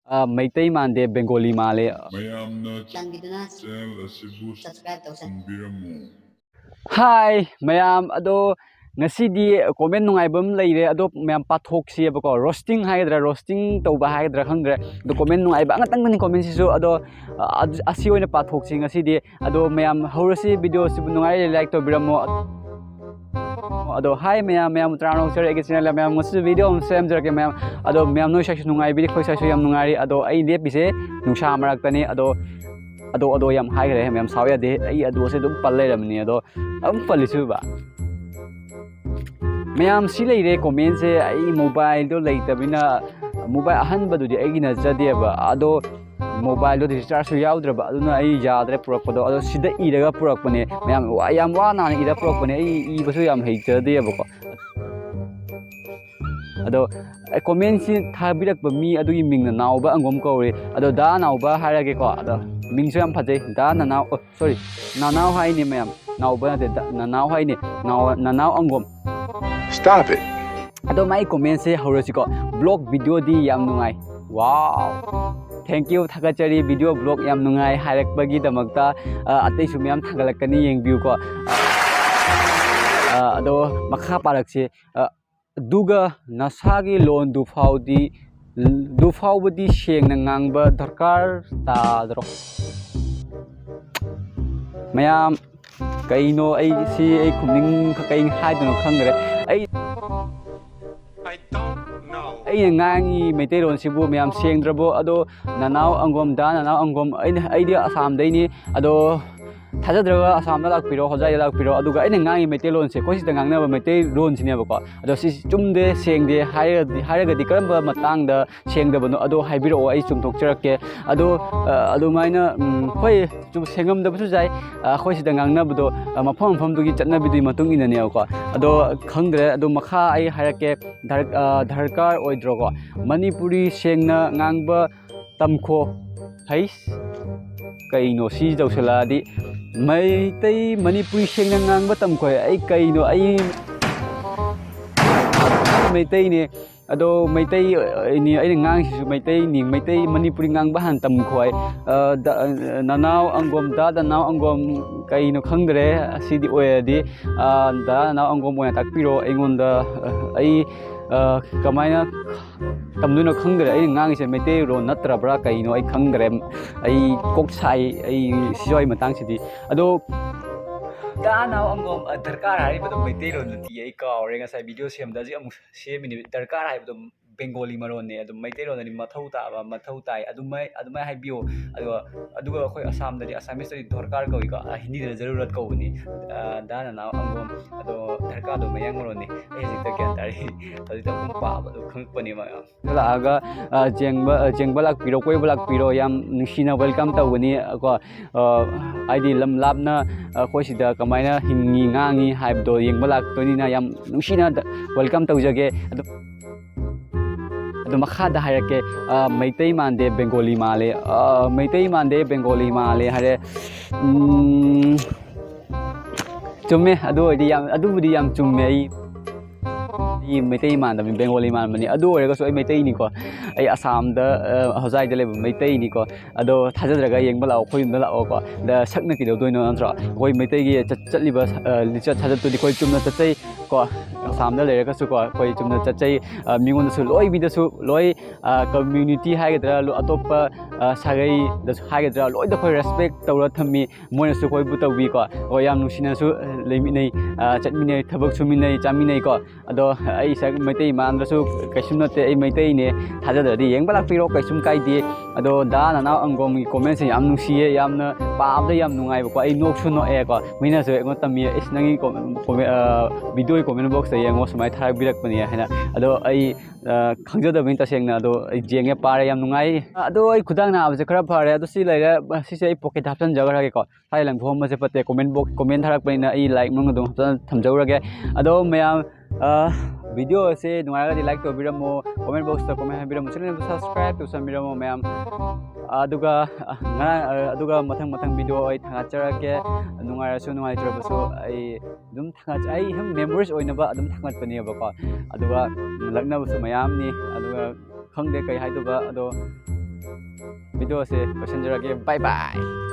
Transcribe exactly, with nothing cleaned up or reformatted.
ꯑ, ꯃꯩꯇꯩ ꯃꯥꯟꯗꯦ, ꯕꯦꯡꯒꯣꯂꯤ ꯃꯥꯜꯂꯦ꯫ ꯃꯌꯥꯝꯅ ꯆꯥꯟꯕꯤꯗꯨꯅ channel ꯑꯁꯤꯕꯨ subscribe ꯇꯧꯁꯟꯕꯤꯔꯝꯃꯨ꯫ ꯍꯥꯏ ꯃꯌꯥꯝ, ꯑꯗꯣ ꯉꯁꯤꯗꯤ comment ꯅꯨꯡꯉꯥꯏꯕ ꯑꯃ ꯂꯩꯔꯦ, ꯑꯗꯣ ꯃꯌꯥꯝ ꯄꯥꯊꯣꯛꯁꯤꯑꯕꯀꯣ, roasting ꯍꯥꯏꯒꯗ꯭ꯔꯥ, roasting ꯇꯧꯕ ꯍꯥꯏꯒꯗ꯭ꯔꯥ ꯈꯪꯗ꯭ꯔꯦ, ꯑꯗꯣ comment ꯅꯨꯡꯉꯥꯏꯕ ꯉꯥꯛꯇꯪꯗꯅꯤ commentꯁꯤꯁꯨ꯫ ꯑꯗꯣ, ꯑ, ꯑꯗꯨ, ꯑꯁꯤ ꯑꯣꯏꯅ ꯄꯥꯊꯣꯛꯁꯤ ꯉꯁꯤꯗꯤ꯫ ꯑꯗꯣ ꯃꯌꯥꯝ ꯍꯧꯔꯁꯤ, videoꯁꯤꯕꯨ ꯅꯨꯡꯉꯥꯏꯔꯦ like ꯇꯧꯕꯤꯔꯝꯃꯣ꯫ ꯑꯗꯣ ꯍꯥꯏ ꯃꯌꯥꯝ, ꯃꯌꯥꯝ ꯇꯔꯥꯝꯅ ꯑꯣꯛꯆꯔꯤ ꯑꯩꯒꯤ channelꯗ꯫ ꯃꯌꯥꯝ ꯉꯁꯤ video ꯑꯃ ꯁꯦꯝꯖꯔꯛꯀꯦ ꯃꯌꯥꯝ꯫ ꯑꯗꯣ ꯃꯌꯥꯝ ꯅꯣꯏ ꯁ꯭ꯋꯥꯏꯁꯨ ꯅꯨꯡꯉꯥꯏꯕꯤꯔꯤ, ꯑꯩꯈꯣꯏ ꯁ꯭ꯋꯥꯏꯁꯨ ꯌꯥꯝ ꯅꯨꯡꯉꯥꯏꯔꯤ꯫ ꯑꯗꯣ ꯑꯩ ꯂꯦꯞꯄꯤꯁꯦ ꯅꯨꯡꯁꯥ ꯃꯔꯛꯇꯅꯤ꯫ ꯑꯗꯣ, ꯑꯗꯣ, ꯑꯗꯣ ꯌꯥꯝ ꯍꯥꯏꯈ꯭ꯔꯦ, ꯃꯌꯥꯝ ꯁꯥꯎ ꯌꯥꯗꯦ꯫ ꯑꯩ ꯑꯗꯣꯁꯦ ꯑꯗꯨꯝ ꯄꯜ ꯂꯩꯔꯕꯅꯤ꯫ ꯑꯗꯣ ꯑꯗꯨꯝ ꯄꯜꯂꯤꯁꯤꯕ꯫ ꯃꯌꯥꯝ ꯁꯤ ꯂꯩꯔꯦ commentꯁꯦ, ꯑꯩ mobileꯗꯣ ꯂꯩꯇꯕꯅꯤꯅ, mobile ꯑꯍꯟꯕꯗꯨꯗꯤ ꯑꯩꯒꯤ ꯅꯠꯆꯗꯦꯕ꯫ ꯑꯗꯣ mobileꯗꯣ rechargeꯁꯨ ꯌꯥꯎꯗ꯭ꯔꯕ, ꯑꯗꯨꯅ ꯑꯩ ꯌꯥꯗ꯭ꯔꯦ ꯄꯨꯔꯛꯄꯗꯣ꯫ ꯑꯗꯣ ꯁꯤꯗ ꯏꯔꯒ ꯄꯨꯔꯛꯄꯅꯦ ꯃꯌꯥꯝ, ꯋꯥ-, ꯌꯥꯝ ꯋꯥꯅ ꯏꯔ ꯄꯨꯔꯛꯄꯅꯦ꯫ ꯑꯩ ꯏꯕꯁꯨ ꯌꯥꯝ ꯍꯩꯖꯗꯦꯕꯀꯣ꯫ ꯑꯗꯣ commentꯁꯤ ꯊꯥꯕꯤꯔꯛꯄ ꯃꯤ ꯑꯗꯨꯒꯤ ꯃꯤꯡꯅ ꯅꯥꯎꯕ ꯑꯪꯒꯣꯝ ꯀꯧꯏ꯫ ꯑꯗꯣ ꯗꯥ ꯅꯥꯎꯕ ꯍꯥꯏꯔꯒꯦꯀꯣ꯫ ꯑꯗꯣ ꯃꯤꯡꯁꯨ ꯌꯥꯝ ꯐꯖꯩ, ꯗꯥ ꯅꯅꯥꯎ, ꯑꯣ, sorry, ꯅꯅꯥꯎ ꯍꯥꯏꯅꯤ ꯃꯌꯥꯝ, ꯅꯥꯎꯕ ꯅꯠꯇꯦ, ꯗꯥ, ꯅꯅꯥꯎ ꯍꯥꯏꯅꯤ, ꯅꯥꯎ-, ꯅꯅꯥꯎ ꯑꯪꯒꯣꯝ꯫ Stop it! ꯑꯗꯣ ꯃꯥꯏ commentꯁꯦ ꯍꯧꯔꯁꯤꯀꯣ꯫ Vlog videoꯗꯤ ꯌꯥꯝ ꯅꯨꯡꯉꯥꯏ꯫ Wow! Thank you, ꯊꯥꯒꯠꯆꯔꯤ, video vlog ꯌꯥꯝ ꯅꯨꯡꯉꯥꯏ ꯍꯥꯏꯔꯛꯄꯒꯤꯗꯃꯛꯇ꯫ ꯑ, ꯑꯇꯩꯁꯨ ꯃꯌꯥꯝ ꯊꯥꯒꯠꯂꯛꯀꯅꯤ, ꯌꯦꯡꯕꯤꯌꯨꯀꯣ꯫ ꯑ, ꯑꯗꯣ ꯃꯈꯥ ꯄꯥꯔꯛꯁꯤ꯫ ꯑ, ꯑꯗꯨꯒ ꯅꯁꯥꯒꯤ ꯂꯣꯟꯗꯨ ꯐꯥꯎꯗꯤ, ꯗꯨ ꯐꯥꯎꯕꯗꯤ ꯁꯦꯡꯅ ꯉꯥꯡꯕ ꯗꯔꯀꯥꯔ ꯇꯥꯗ꯭ꯔꯣ? ꯃꯌꯥꯝ, ꯀꯩꯅꯣ ꯑꯩ ꯁꯤ ꯑꯩ ꯈꯨꯝꯅꯤꯡ-, ꯀꯩ ꯍꯥꯏꯗꯣꯏꯅꯣ ꯈꯪꯗ꯭ꯔꯦ꯫ ꯑꯩ, I don't know꯫ ꯑꯩꯅ ꯉꯥꯡꯉꯤ ꯃꯩꯇꯩꯂꯣꯟꯁꯤꯕꯨ ꯃꯌꯥꯝ ꯁꯦꯡꯗ꯭ꯔꯕꯣ? ꯑꯗꯣ ꯅꯅꯥꯎ ꯑꯪꯒꯣꯝ, ꯗꯥ ꯅꯅꯥꯎ ꯑꯪꯒꯣꯝ, ꯑꯩꯅ, ꯑꯩꯗꯤ ꯑꯁꯥꯝꯗꯩꯅꯤ꯫ ꯑꯗꯣ ꯊꯥꯖꯗ꯭ꯔꯒ ꯑꯁꯥꯝꯗ ꯂꯥꯛꯄꯤꯔꯣ, ꯍꯣꯖꯥꯏꯗ ꯂꯥꯛꯄꯤꯔꯣ, ꯑꯗꯨꯒ ꯑꯩꯅ ꯉꯥꯡꯉꯤ ꯃꯩꯇꯩꯂꯣꯟꯁꯦ, ꯑꯩꯈꯣꯏ ꯁꯤꯗ ꯉꯥꯡꯅꯕ ꯃꯩꯇꯩꯂꯣꯟꯁꯤꯅꯦꯕꯀꯣ꯫ ꯑꯗꯣ ꯁꯤ ꯆꯨꯝꯗꯦ, ꯁꯦꯡꯗꯦ ꯍꯥꯏꯔꯗꯤ, ꯍꯥꯏꯔꯒꯗꯤ ꯀꯔꯝꯕ ꯃꯇꯥꯡꯗ ꯁꯦꯡꯗꯕꯅꯣ ꯑꯗꯣ ꯍꯥꯏꯕꯤꯔꯛꯑꯣ, ꯑꯩ ꯆꯨꯝꯊꯣꯛꯆꯔꯛꯀꯦ꯫ ꯑꯗꯣ, ꯑ, ꯑꯗꯨꯃꯥꯏꯅ, ꯎꯝ, ꯍꯣꯏ, ꯆꯨꯝ-, ꯁꯦꯡꯉꯝꯗꯕꯁꯨ ꯌꯥꯏ, ꯑ, ꯑꯩꯈꯣꯏ ꯁꯤꯗ ꯉꯥꯡꯅꯕꯗꯣ, ꯑ, ꯃꯐꯝ ꯃꯐꯝꯗꯨꯒꯤ ꯆꯠꯅꯕꯤꯗꯨꯒꯤ ꯃꯇꯨꯡ ꯏꯟꯅꯅꯦꯕꯀꯣ꯫ ꯑꯗꯣ ꯈꯪꯗ꯭ꯔꯦ, ꯑꯗꯣ ꯃꯈꯥ ꯑꯩ ꯍꯥꯏꯔꯛꯀꯦ, ꯗꯔ-, ꯑ, ꯗꯔꯀꯥꯔ ꯑꯣꯏꯗ꯭ꯔꯣꯀꯣ? ꯃꯅꯤꯄꯨꯔꯤ ꯁꯦꯡꯅ ꯉꯥꯡꯕ ꯇꯝꯈꯣ꯫ ꯍꯩꯁ, ꯀꯩꯅꯣ ꯁꯤ ꯇꯧꯁꯜꯂꯛꯑꯗꯤ? ꯃꯩꯇꯩ ꯃꯅꯤꯄꯨꯔꯤ ꯁꯦꯡꯅ ꯉꯥꯡꯕ ꯇꯝꯈꯣ꯫ ꯑꯩ ꯀꯩꯅꯣ, ꯑꯩ ꯃꯩꯇꯩꯅꯦ, ꯑꯗꯣ ꯃꯩꯇꯩ, ꯑ, ꯅꯤ, ꯑꯩꯅ ꯉꯥꯡꯉꯤꯁꯤꯁꯨ ꯃꯩꯇꯩꯅꯤ, ꯃꯩꯇꯩ ꯃꯅꯤꯄꯨꯔꯤ ꯉꯥꯡꯕ ꯍꯥꯟꯅ ꯇꯝꯈꯣ ꯍꯥꯏ꯫ ꯑ, ꯗ-, ꯑ, ꯅꯅꯥꯎ ꯑꯪꯒꯣꯝ, ꯗꯥ ꯅꯅꯥꯎ ꯑꯪꯒꯣꯝ ꯀꯩꯅꯣ ꯈꯪꯗ꯭ꯔꯦ꯫ ꯑꯁꯤꯗꯤ ꯑꯣꯏꯔꯗꯤ, ꯑ, ꯗꯥ ꯅꯅꯥꯎ ꯑꯪꯒꯣꯝ ꯑꯣꯏꯅ ꯇꯥꯛꯄꯤꯔꯣ ꯑꯩꯉꯣꯟꯗ꯫ ꯑ, ꯑꯩ, ꯑ, ꯀꯃꯥꯏꯅ ꯇꯝꯗꯣꯏꯅꯣ ꯈꯪꯗ꯭ꯔꯦ꯫ ꯑꯩꯅ ꯉꯥꯡꯉꯤꯁꯦ ꯃꯩꯇꯩꯔꯣꯟ ꯅꯠꯇ꯭ꯔꯕ꯭ꯔꯥ ꯀꯩꯅꯣ ꯑꯩ ꯈꯪꯗ꯭ꯔꯦ꯫ ꯑꯩ ꯀꯣꯛ ꯁꯥꯏ, ꯑꯩ ꯁꯤꯁꯨ ꯑꯩ ꯃꯇꯥꯡꯁꯤꯗꯤ꯫ ꯑꯗꯣ ꯗꯥ ꯅꯅꯥꯎ ꯑꯪꯒꯣꯝ, ꯑ, ꯗꯔꯀꯥꯔ ꯍꯥꯏꯔꯤꯕꯗꯣ ꯃꯩꯇꯩꯔꯣꯟ ꯅꯠꯇꯤꯌꯦ, ꯑꯩ ꯀꯥꯎꯔꯦ꯫ ꯉꯁꯥꯏ ꯚꯤꯗꯤꯑꯣ ꯁꯦꯝꯕꯗ ꯍꯧꯖꯤꯛ ꯑꯃꯨꯛ ꯁꯦꯝꯃꯤꯅꯦ꯫ ꯗꯔꯀꯥꯔ ꯍꯥꯏꯕꯗꯣ ꯕꯦꯡꯒꯣꯂꯤ ꯃꯔꯣꯟꯅꯦ, ꯑꯗꯨꯝ ꯃꯩꯇꯩꯂꯣꯟꯗꯗꯤ ꯃꯊꯧ ꯇꯥꯕ, ꯃꯊꯧ ꯇꯥꯏ, ꯑꯗꯨꯃꯥꯏ, ꯑꯗꯨꯃꯥꯏ ꯍꯥꯏꯕꯤꯌꯣ꯫ ꯑꯗꯨꯒ, ꯑꯗꯨꯒ ꯑꯩꯈꯣꯏ ꯑꯁꯥꯝꯗꯗꯤ, ꯑꯁꯥꯃꯤꯁꯇꯗꯤ ꯗꯔꯀꯥꯔ ꯀꯧꯏꯀꯣ, ꯑ, ꯍꯤꯟꯗꯤꯗꯅ ꯖꯔꯨꯔꯠ ꯀꯧꯕꯅꯤ꯫ ꯑ, ꯗꯥ ꯅꯅꯥꯎ ꯑꯪꯒꯣꯝ, ꯑꯗꯣ ꯗꯔꯀꯥꯔꯗꯣ ꯃꯌꯥꯡ ꯃꯔꯣꯟꯅꯤ꯫ ꯑꯩ ꯍꯧꯖꯤꯛꯇ ꯒ꯭ꯌꯥꯟ ꯇꯥꯔꯤ, ꯍꯧꯖꯤꯛꯇ ꯑꯃꯨꯛ ꯄꯥꯕꯗꯣ ꯈꯪꯉꯛꯄꯅꯦꯕ꯫ ꯂꯥꯛꯑꯒ, ꯑ, ꯌꯦꯡꯕ, ꯑ, ꯌꯦꯡꯕ ꯂꯥꯛꯄꯤꯔꯣ, ꯀꯣꯏꯕ ꯂꯥꯛꯄꯤꯔꯣ꯫ ꯌꯥꯝ ꯅꯨꯡꯁꯤꯅ welcome ꯇꯧꯒꯅꯤ, ꯀꯣ꯫ ꯑ, ꯍꯥꯏꯗꯤ ꯂꯝ ꯂꯥꯞꯅ ꯑꯩꯈꯣꯏ ꯁꯤꯗ ꯀꯃꯥꯏꯅ ꯍꯤꯡꯉꯤ, ꯉꯥꯡꯉꯤ ꯍꯥꯏꯕꯗꯣ ꯌꯦꯡꯕ ꯂꯥꯛꯇꯣꯏꯅꯤꯅ ꯌꯥꯝ ꯅꯨꯡꯁꯤꯅ ꯗ-, welcome ꯇꯧꯖꯒꯦ꯫ ꯑꯗꯨ, ꯑꯗꯨ ꯃꯈꯥꯗ ꯍꯥꯏꯔꯛꯀꯦ, ꯑ, ꯃꯩꯇꯩ ꯃꯥꯟꯗꯦ, ꯕꯦꯡꯒꯣꯂꯤ ꯃꯥꯜꯂꯦ, ꯑ, ꯃꯩꯇꯩ ꯃꯥꯟꯗꯦ, ꯕꯦꯡꯒꯣꯂꯤ ꯃꯥꯜꯂꯦ ꯍꯥꯏꯔꯦ꯫ ꯎꯝ, ꯆꯨꯝꯃꯦ꯫ ꯑꯗꯨ ꯑꯣꯏꯔꯗꯤ ꯌꯥꯝ, ꯑꯗꯨꯕꯨꯗꯤ ꯌꯥꯝ ꯆꯨꯝꯃꯦ꯫ ꯑꯩ, ꯑꯩ ꯃꯩꯇꯩ ꯃꯥꯟꯗꯕꯅꯤ, ꯕꯦꯡꯒꯣꯂꯤ ꯃꯥꯟꯕꯅꯤ꯫ ꯑꯗꯨ ꯑꯣꯏꯔꯒꯁꯨ ꯑꯩ ꯃꯩꯇꯩꯅꯤꯀꯣ꯫ ꯑꯩ ꯑꯁꯥꯝꯗ, ꯑ, ꯍꯣꯖꯥꯏꯗ ꯂꯩꯕ ꯃꯩꯇꯩꯅꯤꯀꯣ꯫ ꯑꯗꯣ ꯊꯥꯖꯗ꯭ꯔꯒ ꯌꯦꯡꯕ ꯂꯥꯛꯑꯣ, ꯑꯩꯈꯣꯏ ꯌꯨꯝꯗ ꯂꯥꯛꯑꯣꯀꯣ꯫ ꯑꯗ ꯁꯛꯅ ꯀꯩꯗꯧꯗꯣꯏꯅꯣ, ꯅꯠꯇ꯭ꯔꯣ? ꯑꯩꯈꯣꯏ ꯃꯩꯇꯩꯒꯤ ꯆꯠ-, ꯆꯠꯂꯤꯕ, ꯑ, ꯂꯤꯆꯠ ꯁꯥꯖꯠꯇꯨꯗꯤ ꯑꯩꯈꯣꯏ ꯆꯨꯝꯅ ꯆꯠꯆꯩ ꯀꯣ꯫ ꯑꯁꯥꯝꯗ ꯂꯩꯔꯒꯁꯨꯀꯣ, ꯑꯩꯈꯣꯏ ꯆꯨꯝꯅ ꯆꯠꯆꯩ꯫ ꯑ, ꯃꯤꯉꯣꯟꯗꯁꯨ ꯂꯣꯏ, ꯃꯤꯗꯁꯨ ꯂꯣꯏ, ꯑ, community ꯍꯥꯏꯒꯗ꯭ꯔꯥ, ꯂꯣ-, ꯑꯇꯣꯞꯄ, ꯑ, ꯁꯥꯒꯩꯗꯁꯨ ꯍꯥꯏꯒꯗ꯭ꯔꯥ, ꯂꯣꯏꯗ ꯑꯩꯈꯣꯏ respect ꯇꯧꯔ ꯊꯝꯃꯤ꯫ ꯃꯣꯏꯅꯁꯨ ꯑꯩꯈꯣꯏꯕꯨ ꯇꯧꯕꯤꯀꯣ꯫ ꯑꯩꯈꯣꯏ ꯌꯥꯝ ꯅꯨꯡꯁꯤꯅꯁꯨ, ꯑ, ꯂꯩꯃꯤꯟꯅꯩ, ꯑ, ꯆꯠꯃꯤꯟꯅꯩ, ꯊꯕꯛ ꯁꯨꯃꯤꯟꯅꯩ, ꯆꯥꯃꯤꯟꯅꯩꯀꯣ꯫ ꯑꯗꯣ ꯑꯩ ꯁꯛ ꯃꯩꯇꯩ ꯃꯥꯟꯗ꯭ꯔꯁꯨ ꯀꯩꯁꯨꯝ ꯅꯠꯇꯦ, ꯑꯩ ꯃꯩꯇꯩꯅꯦ꯫ ꯊꯥꯖꯗ꯭ꯔꯗꯤ ꯌꯦꯡꯕ ꯂꯥꯛꯄꯤꯔꯣ, ꯀꯩꯁꯨꯝ ꯀꯥꯏꯗꯦ꯫ ꯑꯗꯣ ꯗꯥ ꯅꯅꯥꯎ ꯑꯪꯒꯣꯝꯒꯤ comment ꯁꯦ ꯌꯥꯝ ꯅꯨꯡꯁꯤꯌꯦ, ꯌꯥꯝꯅ ꯄꯥꯕꯗ ꯌꯥꯝ ꯅꯨꯡꯉꯥꯏꯕꯀꯣ꯫ ꯑꯩ ꯅꯣꯛꯁꯨ ꯅꯣꯛꯑꯦꯀꯣ꯫ ꯃꯤꯅꯁꯨ ꯑꯩꯉꯣꯟꯗ ꯇꯝꯃꯤ, "ꯏꯁ, ꯅꯪꯒꯤ com-, comment, ꯑ, video ꯒꯤ comment box ꯇ ꯌꯦꯡꯉꯣ, ꯁꯨꯃꯥꯏꯅ ꯊꯥꯔꯛꯄꯤꯔꯛꯄꯅꯦ" ꯍꯥꯏꯅ꯫ ꯑꯗꯣ ꯑꯩ, ꯑ, ꯈꯪꯖꯗꯕꯅꯤ ꯇꯁꯦꯡꯅ꯫ ꯑꯗꯣ ꯑꯩ ꯌꯦꯡꯉꯦ, ꯄꯥꯔꯦ, ꯌꯥꯝ ꯅꯨꯡꯉꯥꯏ꯫ ꯑꯗꯣ ꯑꯩ ꯈꯨꯗꯥꯡ ꯅꯥꯕꯁꯦ ꯈꯔ ꯐꯔꯦ꯫ ꯑꯗꯣ ꯁꯤ ꯂꯩꯔꯦ, ꯁꯤꯁꯦ ꯑꯩ pocket ꯇ ꯍꯥꯞꯆꯤꯟꯖꯈ꯭ꯔꯒꯦꯀꯣ꯫ ꯁ꯭ꯋꯥꯏ ꯂꯪꯊꯣꯛꯑꯝꯕꯁꯦ ꯐꯠꯇꯦ꯫ Comment box, comment ꯊꯥꯔꯛꯄꯅꯤꯅ ꯑꯩ like ꯃꯅꯨꯡꯗ ꯑꯗꯨꯝ ꯍꯥꯞꯆꯤꯟ ꯊꯝꯖꯧꯔꯒꯦ꯫ ꯑꯗꯣ ꯃꯌꯥꯝ, ꯑ, Video ꯑꯁꯦ ꯅꯨꯡꯉꯥꯏꯔꯒꯗꯤ like ꯇꯧꯕꯤꯔꯝꯃꯣ, comment box ꯇ comment ꯍꯥꯏꯕꯤꯔꯝꯃꯣ, channel ꯑꯗꯨ subscribe ꯇꯧꯁꯟꯕꯤꯔꯝꯃꯣ ꯃꯌꯥꯝ꯫ ꯑꯗꯨꯒ, ꯑ, ꯉꯔꯥꯡ, ꯑ, ꯑꯗꯨꯒ ꯃꯊꯪ ꯃꯊꯪ video ꯑꯩ ꯊꯥꯒꯠꯆꯔꯛꯀꯦ꯫ ꯅꯨꯡꯉꯥꯏꯔꯁꯨ ꯅꯨꯡꯉꯥꯏꯇ꯭ꯔꯕꯁꯨ ꯑꯩ ꯑꯗꯨꯝ ꯊꯥꯒꯠꯆ-, ꯑꯩ ꯁꯨꯝ memories ꯑꯣꯏꯅꯕ ꯑꯗꯨꯝ ꯊꯥꯒꯠꯄꯅꯦꯕꯀꯣ꯫ ꯑꯗꯨꯒ ꯂꯛꯅꯕꯁꯨ ꯃꯌꯥꯝꯅꯤ꯫ ꯑꯗꯨꯒ ꯈꯪꯗꯦ ꯀꯩ ꯍꯥꯏꯗꯣꯏꯕ, ꯑꯗꯣ video ꯑꯁꯦ ꯂꯣꯏꯁꯤꯟꯖꯔꯒꯦ꯫ Bye bye꯫